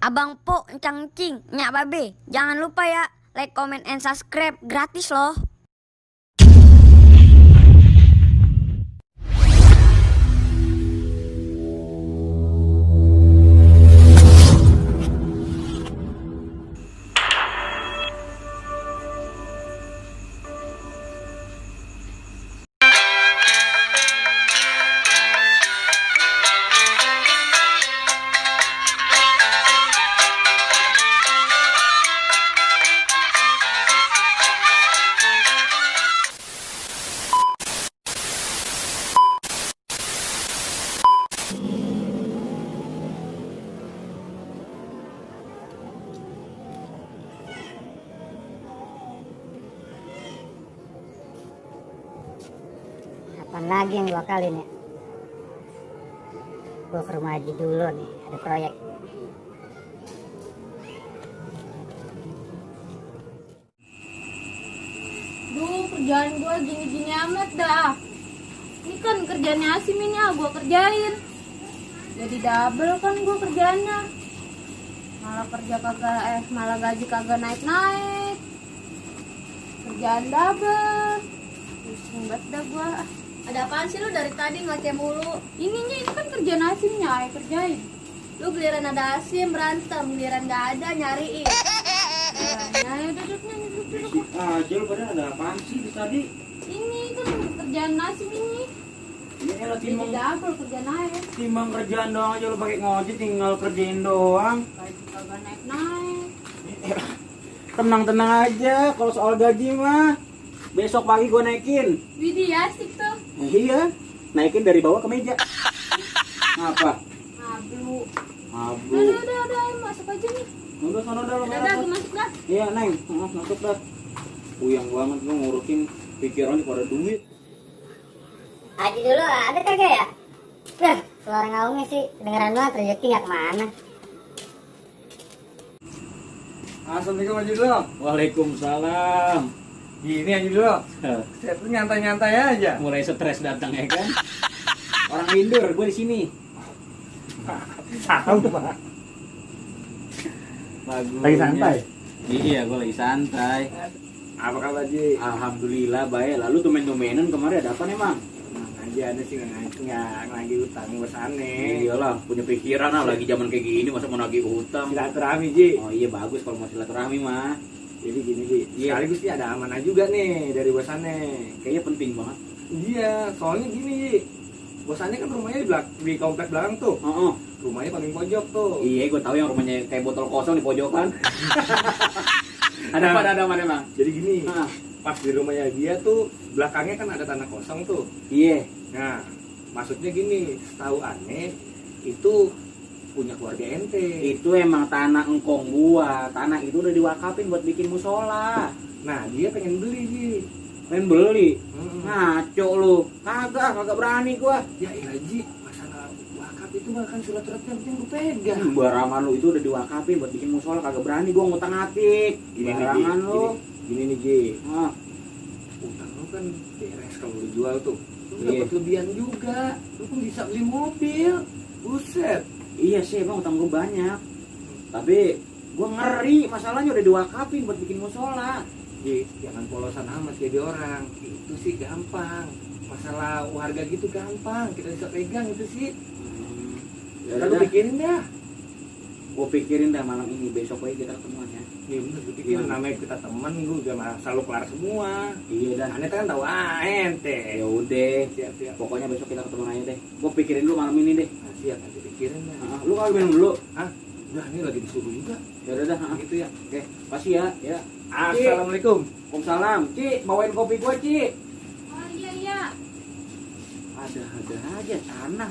Abang Po, Cangcing, Nyak Babe. Jangan lupa ya, like, comment, and subscribe. Gratis loh. Kapan lagi yang gua kali nih? Gua ke rumah Haji dulu nih, ada proyek. Duh, kerjaan gue gini-gini amat dah. Ini kan kerjaannya Asim ini gue kerjain. Jadi double kan gue kerjaannya. Malah gaji kagak naik-naik. Kerjaan double. Pusing banget dah gue. Ada apaan sih lu dari tadi ngoceh mulu? Ini kan kerjaan Asimnya, ayo kerjain. Lu giliran ada Asim berantem, giliran gak ada nyariin. Ayo duduk. Aja lu pada ada apaan sih di tadi? Ini kan kerjaan Asim ini. Ini lo Jadi double kerjaan aja. timbang kerjaan doang aja lu pakai ngojek tinggal kerjain doang. Gaji kagak naik-naik. Tenang-tenang aja kalau soal gaji mah. Besok pagi gua naikin. Widih asik tuh. Iya, naikin dari bawah ke meja. Apa? Ngablu. Abu. Udah, masuk aja nih. Udah sana dah lu. Udah, gue masuk dah. Iya, Neng. Masuk dah. Puyang banget lu ngurusin pikiran pada duit. Haji dulu ada kagak ya? Dah, suara ngaungnya sih kedengeran banget, rezeki gak kemana. Assalamualaikum Haji dulu. Waalaikumsalam. Gini Haji dulu. Saya tuh nyantai-nyantai aja. Mulai stres datang ya kan? Orang lindur, gue di sini. Tahu Pak. Lagunya. Lagi santai? Iya, gue lagi santai. Apa kabar Ji? Alhamdulillah baik. Lalu tumen-tumenan kemarin ada apa nih, Mang? Aja ada sih nggak lagi utang bosane. Iyalah, punya pikiran lah lagi zaman kayak gini masa mau nagih utang. Silaturahmi Ji. Oh iya bagus kalau mau silaturahmi mah. Jadi gini Ji. Iya. Sekaligus sih ada amanah juga nih dari bosane. Kayaknya penting banget. Iya, soalnya gini Ji. Bosane kan rumahnya di komplek belakang tuh. Oh, Rumahnya paling pojok tuh. iya gue tahu yang rumahnya kayak botol kosong di pojokan. Ada apa Mang? Jadi gini, Ah, pas di rumahnya dia tuh belakangnya kan ada tanah kosong tuh. iya. Nah, maksudnya gini, tahu aneh itu punya keluarga ente. Itu emang tanah engkong gua. Tanah itu udah diwakafin buat bikin musola. Nah, dia pengen beli Ji. Pengen beli. Hmm. Ngaco lu. Kagak berani gua. Ya iya Ji, masalah wakaf itu mah kan surat-surat yang penting lu pegang. Barangan lu itu udah diwakafin buat bikin musola, kagak berani gua ngutang-atik. Barangan lu. Gini nih Ji, Ah, utang lu kan beres kalau lu jual tuh. Lu Iya. dapat lebihan juga. Lu kan bisa beli mobil. Buset. iya sih emang utang gua banyak. Tapi gua ngeri masalahnya udah diwakafin buat bikin musola. Ji, jangan polosan amat jadi orang. Itu sih gampang. Masalah harga gitu gampang. Kita bisa pegang itu sih. Ya Lalu udah, pikirin dah. gua pikirin dah malam ini, besok aja kita ketemuan ya. Iya bener, gue pikir Iya. namanya kita teman, gue udah selalu kelar semua. Iya dah. Aneh kan tahu ente. Ya udah. Siap. Pokoknya besok kita ketemuan aja deh. Gua pikirin dulu malam ini deh. Nah, siap nanti pikirin dah. Lu kagak minum dulu. Udah ini lagi disuruh juga. Ya udah dah. Gitu ya. Oke, kasih ya. Ya. Assalamualaikum. Waalaikumsalam. Ci, bawain kopi gua, Ci. Oh iya. Ada aja tanah.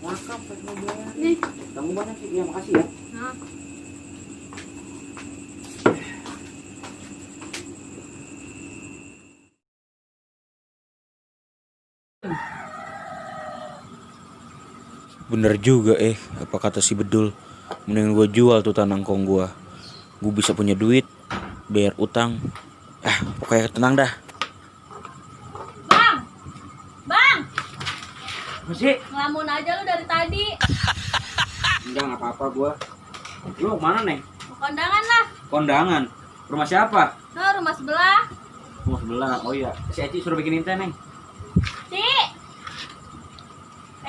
Wakaf pas mau bayar. Nih. Tanggung banyak sih. Ya, makasih ya. Nah. Bener juga apa kata si Bedul. Mending gue jual tuh tanah kong gue. Gue bisa punya duit, bayar utang. Pokoknya tenang dah. Bang, Masih? Ngelamun aja lu dari tadi. Enggak apa-apa gua. Lu mana, Neng? Mau kondangan lah. Kondangan. Rumah siapa? Tuh, rumah sebelah. Rumah sebelah. Oh iya. Si Eci suruh bikinin teh, Neng. Ci.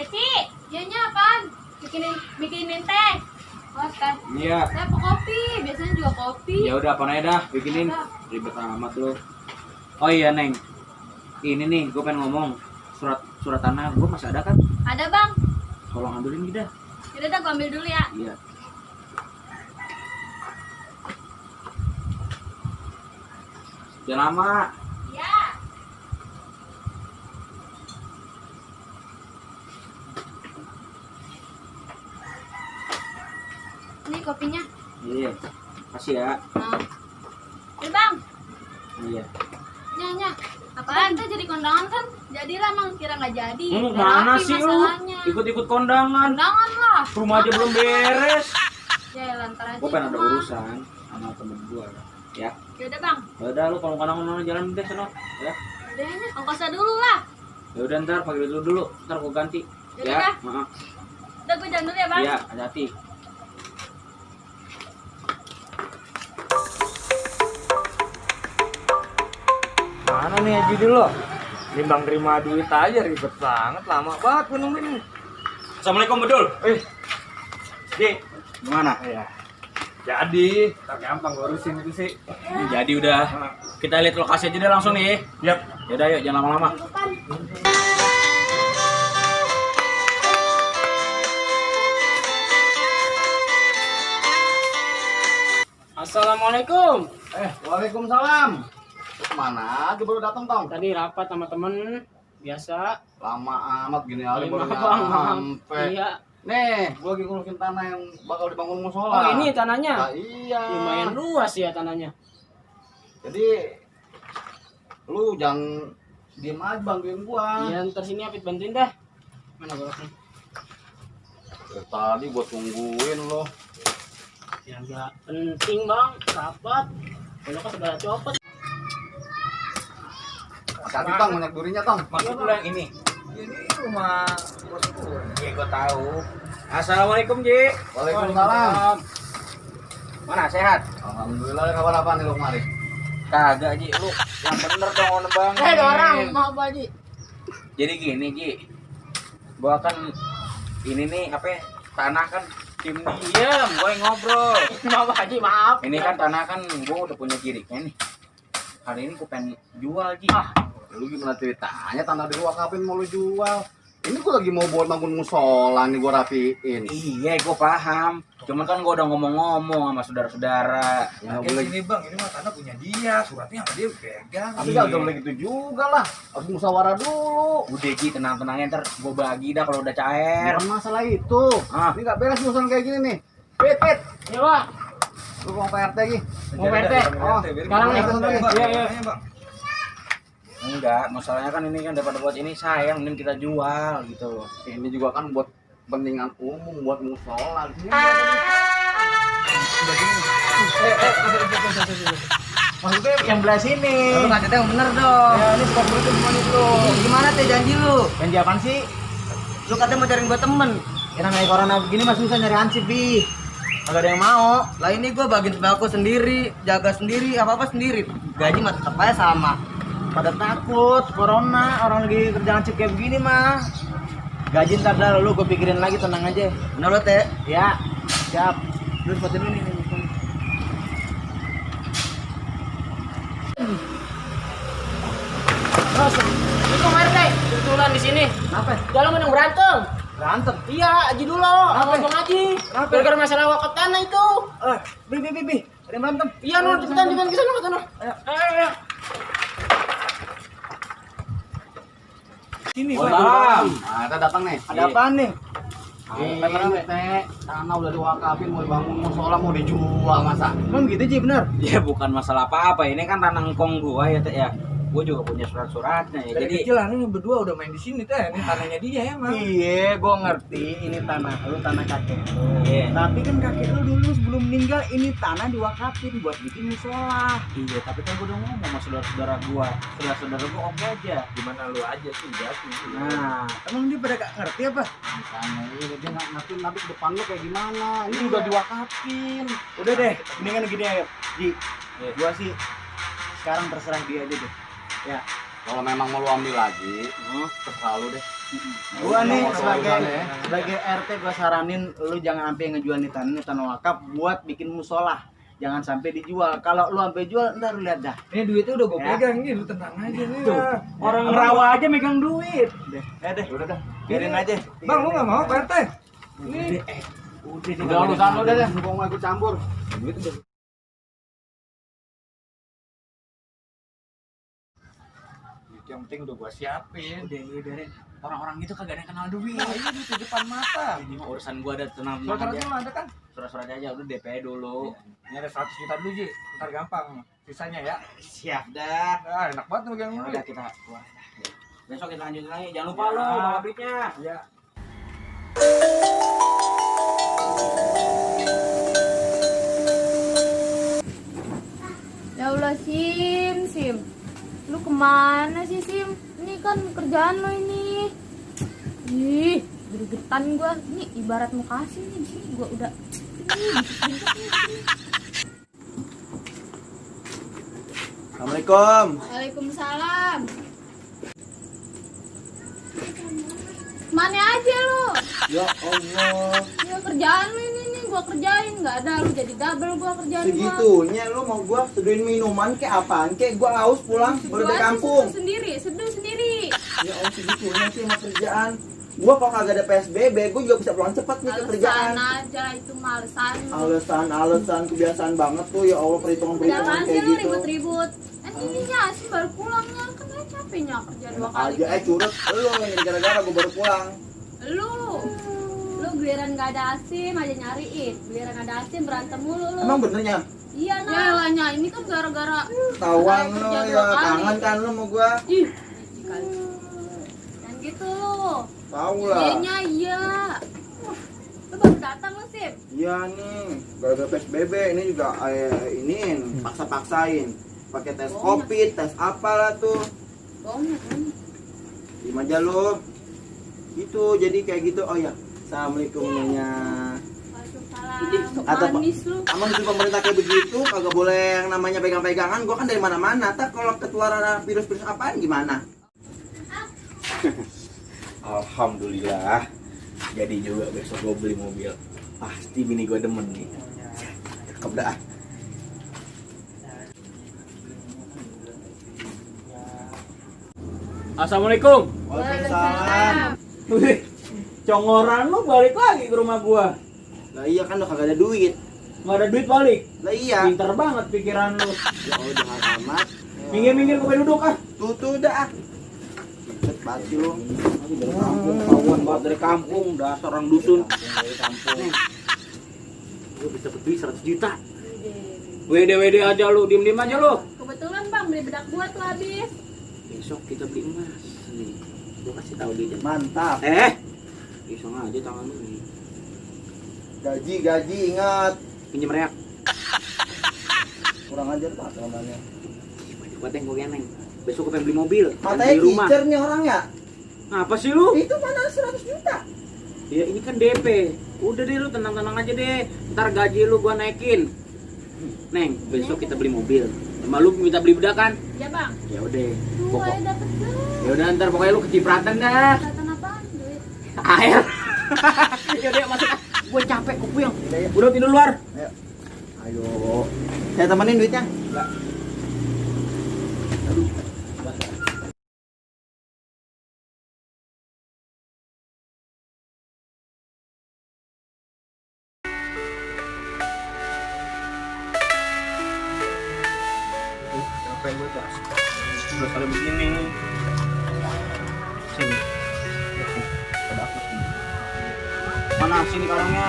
Ci. Dianya apaan? Bikinin teh. Oh, teh. Iya. Teh apa kopi? Biasanya juga kopi. Ya udah, apa aja dah, bikinin. Ribet amat lu. Oh iya, Neng. Ini nih, gue pengen ngomong. Surat tanah gue masih ada kan? Ada, Bang. Tolong ambilin gitu dah. Yaudah, dah, gua ambil dulu ya. Iya. Jangan lama. Iya. Ini kopinya. Iya. Kasih ya. Nah. Ini, Bang. Iya. Nya. Apaan? Kita jadi kondangan kan? Jadilah, Mang. Kira nggak jadi. Lu Biar mana rapi sih lu? masalahnya. Ikut-ikut kondangan. Kondangan lah. Rumah aja belum beres. Ya, lantar aja. Gue pengen ada itu, Mang. urusan sama temen gue. Ya. Yaudah, Bang. Udah lu kalau kondangan jalan deh sono. Ya. Udah nya. Ongkosnya dulu lah. Ya udah ntar pakai dulu. Ntar gue ganti. Yaudah Ya. dah. Maaf. Udah, gue jalan dulu ya, Bang. Iya, hati-hati. Mana nih Haji dulu? Nimbang terima duit aja ribet banget, lama banget gue nungguin. Assalamualaikum Bedul. Di, gimana? Ya. Jadi, tak gampang ngurusin itu sih. Jadi udah. Kita lihat lokasi aja deh langsung nih. Yap. Yaudah yuk, jangan lama-lama. Assalamualaikum. Waalaikumsalam. Mana aja baru datang, Tong? Tadi rapat sama temen biasa. Lama amat gini hari baru Maaf, Bang. nyampe. Iya. Nih, gua lagi ngurusin tanah yang bakal dibangun Oh, musola. ini tanahnya. Nah, iya. Lumayan luas ya tanahnya. Jadi lu jangan diem aja bantuin gua. Iya, ntar sini Apit bantuin dah. Mana goloknya? Dari tadi gua tungguin lo. Ya enggak penting, Bang. Rapat. Goloknya segala copot. Hati-hati, Tong, banyak durinya, Tong. Maksud lu yang ini? Ini rumah bos gue. Iya, gue tahu. Assalamualaikum, Ji. Waalaikumsalam. Mana, sehat? Alhamdulillah, kabar apa nih lu kemarin? Kagak, Ji. Lu yang bener dong nebang. Ada orang mau apa, Ji? Jadi gini, Ji. Gua kan ini nih apa ya, tanah kan tim diem, gue ngobrol. Mau apa, Ji? Maaf. Ini kan tanah kan gue udah punya kiriknya nih. Hari ini gue pengen jual, Ji. Lu gimana ceritanya tanah di wakafin mau lu jual? Ini gua lagi mau buat bangun musola nih gua rapiin. Iya, gue paham. Cuman kan gue udah ngomong-ngomong sama saudara-saudara. Ya, Kayak boleh. sini bang, ini mah tanah punya dia, suratnya sama dia pegang. Tapi gak boleh gitu juga lah. Harus musyawarah dulu. Udah, Ji, tenang-tenangnya ntar gue bagi dah kalau udah cair. Bukan masalah itu. Ah. Ini gak beres urusan kayak gini nih. Pit. Ya, Pak. Lu mau PRT lagi. Mau PRT? Oh, sekarang nih. Iya, iya, bang. Enggak, masalahnya kan ini kan daripada buat ini sayang, mending kita jual gitu loh. Ini juga kan buat kepentingan umum, buat musola. Gini, Maksudnya yang belah sini. Lu ngajetnya yang bener dong. Ya, ini seperti itu semua itu. Gimana teh janji lu? Janji apaan sih? Lu katanya mau cariin gua temen. Ya namanya corona begini masih susah nyari hansip, Bi. Kagak ada yang mau. Lah ini gua bagiin sembako sendiri, jaga sendiri, apa-apa sendiri. Gaji mah tetap aja sama. Pada takut corona, orang lagi kerjaan hansip kayak begini mah. Gaji ntar dah lu gue pikirin lagi, tenang aja. Bener lo teh. Ya, siap. Lu seperti ini nih. Terus, itu kemarin deh, kebetulan di sini. Apa? Kalau menang berantem. Berantem? Iya, Aji dulu. Apa Bang Aji? Gara-gara masalah wakaf tanah itu. Bi. Ada yang berantem. Iya, Nur, cepetan ke sana, ke sana. Ayo. Sini Waalaikumsalam. Nah, kita datang nih. Ada apaan nih? Ini teh, tanah udah diwakafin mau dibangun musola mau dijual masa? Emang gitu, Ji, bener? Ya bukan masalah apa-apa, ini kan tanah engkong gua ya, Teh ya. gue juga punya surat-suratnya ya. Dari Jadi kecil nih berdua udah main di sini teh. Ini tanahnya dia emang. Iya, gue ngerti ini tanah lu, tanah kakek lu. Iya. Tapi kan kakek lu dulu sebelum meninggal ini tanah diwakafin buat bikin musola. Iya, tapi kan gue udah ngomong sama saudara-saudara gue. Saudara-saudara gue oke aja. Gimana lu aja sih ya. Nah, emang dia pada gak ngerti apa? Sama ini dia nggak ngerti nanti ke depan lu kayak gimana. Ini Iya. udah diwakafin. Udah deh, mendingan gini aja, Ji. Iya. Gua sih sekarang terserah dia aja deh. Ya, Kalau memang mau lu ambil lagi, terserah lu deh. gua nih Mau sebagai urusannya ya. sebagai RT gua saranin lu jangan sampai ngejual nih tanah wakaf buat bikin musola. Jangan sampai dijual. Kalau lu sampai jual, ntar lu lihat dah. Ini duitnya udah gue Ya. pegang nih, lu tenang aja nih. Tuh, ya. orang rawa aja megang duit. Deh, deh. Udah dah. Biarin aja. Bang, lu nggak mau Pak RT? Ini Udah urusan lu deh, gua mau ikut campur. yang penting udah gua siapin. Udah. Orang-orang itu kagak ada yang kenal duit. Nah, ini di depan mata. Ini mah urusan gua ada tenang Surat-suratnya aja. lu ada kan? Surat-surat aja udah DP dulu. Ini ada 100 juta dulu, Ji. Ntar gampang. Sisanya ya. Siap dah. Ah, enak banget megang Ya lu. udah kita keluar. Besok kita lanjutin lagi. Jangan lupa lo Ya. bawa duitnya. Ya. Ya Allah, Sim. Lu kemana sih, Sim? Ini kan kerjaan lo ini. Ih, gregetan gua. Ini ibarat mau kasih nih di sini gua udah. Assalamualaikum. Waalaikumsalam. Mana aja lu? Ya Allah. Ya kerjaan lu ini nih gua kerjain, nggak ada lu jadi double gua kerjaan gua. Segitunya lu mau gua seduin minuman kayak apaan kayak gua haus pulang baru dari kampung. Seduh sendiri. Ya Allah segitunya sih sama kerjaan. Gua kalau kagak ada PSBB gua juga bisa pulang cepat nih ke kerjaan. Alasan aja itu malesan lu. Alasan kebiasaan banget tuh ya Allah perhitungan Apaan sih kayak lu gitu. ribut-ribut? Ininya sih baru pulangnya kan aja capeknya kerja 2 kali. Aja curut lu yang jadi gara-gara gua baru pulang. Lu giliran gak ada asim aja nyariin, giliran ada asim berantem mulu lu. Emang benernya? Iya nah. Yalanya ini kan gara-gara Tawan Kerja lu 2 ya kali. kangen kan lu sama gua. ih kali. Dan gitu lu. Tahu lah. Dianya iya. Lu baru datang lu sih. Iya nih, gara-gara PSBB ini juga ini paksa-paksain. Pakai tes Covid, tes apalah tuh. Bohongnya kan. Gimana aja lo? Itu jadi kayak gitu. Oh ya, assalamualaikum Nyonya. Waalaikumsalam. Atau Manis lu. Emang di pemerintah kayak begitu kagak boleh yang namanya pegang-pegangan. Gua kan dari mana-mana. Tak kalau ketularan virus-virus apaan gimana? Alhamdulillah. Jadi juga besok gue beli mobil. Pasti bini gue demen nih. Cakep dah. Assalamualaikum. Waalaikumsalam. Wih, congoran lu balik lagi ke rumah gua. Lah iya kan udah kagak ada duit. Nggak ada duit balik. Lah iya. Pinter banget pikiran lu. Ya Allah jahat amat. Minggir-minggir gue duduk ah. Tuh dah. Cepet banget sih lu. Dari kampung, kawan banget dari kampung, dasar orang dusun. Dari kampung. Gue bisa dapat duit 100 juta. Wede aja lu, diem aja lu. Kebetulan Bang beli bedak gua tuh habis. Besok kita beli emas nih. Gue kasih tahu dia. Mantap. Iseng aja tangan lu nih. Gaji ingat. Pinjem reak. Kurang ajar Pak namanya. Buat yang gue geneng. Besok gue pengen beli mobil. Matanya Beli rumah. kicer nih orang ya. Apa sih lu? Itu mana 100 juta? Ya ini kan DP. Udah deh lu tenang-tenang aja deh. Ntar gaji lu gua naikin. Neng, besok kita beli mobil. Emang lu minta beli bedak kan? Ya Bang. Ya udah. Tuh Pokok. ayo dapet dah. Ya udah ntar pokoknya lu kecipratan dah. Kelihatan apaan duit? Air. Ya udah masuk. Gua capek kuping. Udah tidur luar. Ayo. Saya temenin duitnya. Capek gue tuh. Udah kali begini. Sini. Pada aku sini. Mana sini kalungnya?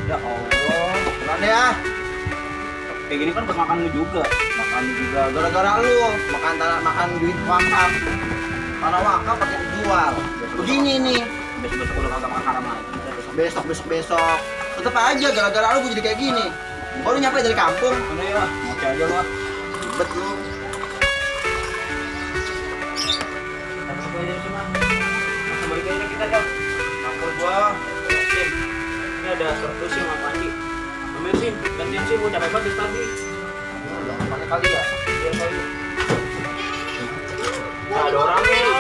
Ya Allah. Pulang deh ya. kayak gini kan buat makan lu juga. Makan juga gara-gara lu makan duit wakaf. Tanah wakaf pakai dijual. Begini nih. Besok-besok udah kagak makan haram lagi. Besok. Tetep aja gara-gara lu gue jadi kayak gini. Baru nyampe dari kampung. Udah ya, ngoce aja lu. Ribet lu. Tapi aja sih mah. Langsung balik aja kita dong. Lapor gua. Sim. Ini ada servis sih sama Panji. Ambil Sim, gantiin Sim, gua capek banget dari tadi. Jangan pakai kali ya. Iya kali. Nah, ada orangnya.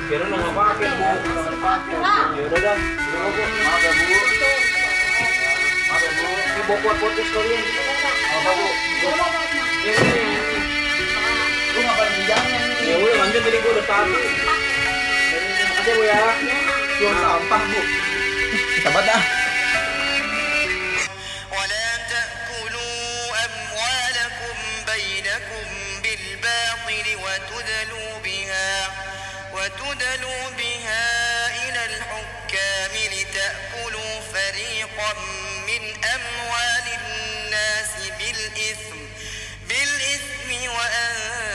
Kira nggak pakai bu. Ya udah dah. Maaf ya bu. Maaf ya bu. Ini bawa kuat-kuatnya sekalian. Apa bu? Ini. Lu ngapain di jalan nih? Ya udah lanjut tadi gua udah tahu. Terima kasih bu ya. Jual sampah bu. Kita dah. ولا تأكلوا أموالكم بينكم بالباطل وتدلوا بها إلى الحكام لتأكلوا فريقا من أموال الناس بالإثم وأنتم